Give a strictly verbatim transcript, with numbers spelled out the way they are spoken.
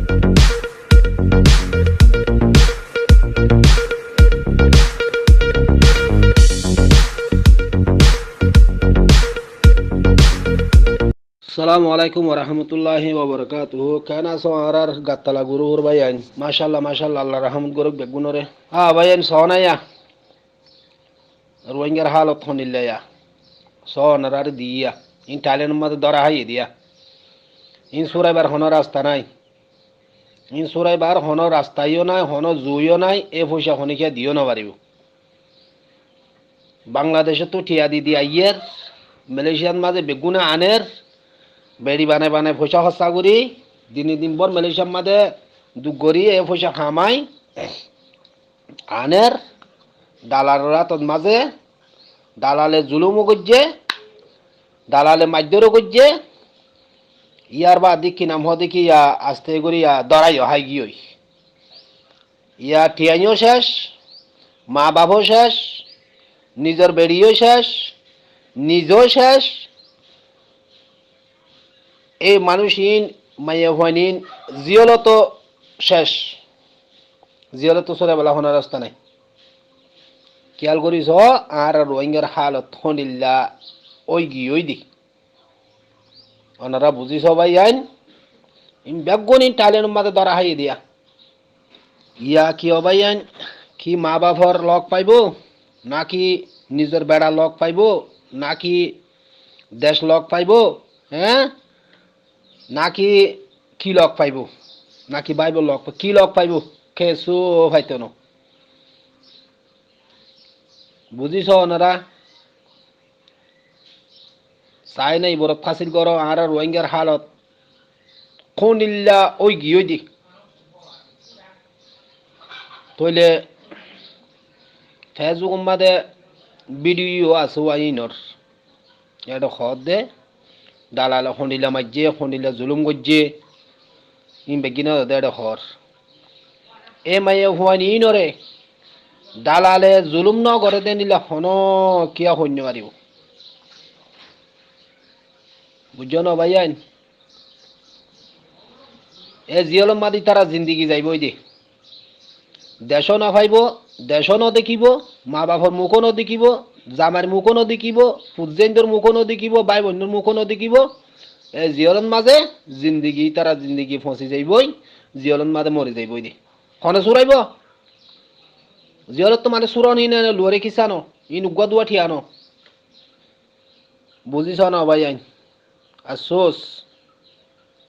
Assalamu alaikum warahmatulláhi wabarakátuhu. Keén asó añárar gattala gurúfur báiyain? Macállah, macállah, Allar rahmot goróuk beggúnoré. Há báiyain, soón aiya. Ruáingar hálot honilla ya. Soón añáráre diyá. Iín Thailenor mazé dóra háiye diya. Iín súraibar honó rasta nái. Iín súraibar honó rasta yó nái, honó zu yó nái, e foicá honíkiya diyó nofaribóu. Bangladecóttu thiañ di di aiyér, Malaysiar mazé beggúne aner, beçi banai banai foicá hóssa gorí, dine din bór Malaysiar mazé duk gorí e foicá hamai aner, dalalor átot mazé, dalale zulúmo goijjé, dalale maidóro goijjé, yárbaade ki nam hoó de ki ya, aste gorí ya dórai yó hái giyói. Yá thiañ yó céc, maa baf ó céc, nizor beçi yó céc, nize yó céc. E manúic iín, maiyafuain iín, ziyólot ó céc. Ziyólot ó sóraibálla honó rasta nái. Kiyál gorí soó, añára Ruáingar hálot honilla óigiyói dé. Onora buzí soó báiyain, iín beggún iín Thailenor mazé dóra háiye diya. Yá ki ó báiyain, ki maa bafor lok faibóu, náki nizor beçar lok faibóu, náki dec lok faibóu, hé? Náki ki lok faibóu, náki báifor lok fa-, ki lok faibóu, kessú faito no. Buzí soó onora? Saái nái, iborot fásil goró, añára Ruáingar hálot kúnilla óigiyói dé. Tóile Fesbukor mazé bídiyo asé wá iínor. Éçe hoódde, dalale hondila maijjé, hondila zulúm goijjé, iín beggín hoódde éçe hoór. E maiyafuain iínoré dalale zulúm nogoré dé endilla honókiya hoói nofaribóu. Buijjó no báiyain? E ziyólor mazé ítara zindigi zaibói dé. Decó nofaibóu, decó nodekíbou, maa bafor mukó nodekíbou, zamair mukó nodekíbou, fuzzaindor mukó nodekíbou, báiboinnor mukó nodekíbou. E ziyólot mazé zindigi, ítara zindigi foñsi zaibói, ziyólot mazé mori zaibói dé. Hone súraibóu? Ziyólot to mane súron iín ene luware kissá no, iín uggúa duwa thiañ no. Buzí soó no báiyain? Afsús.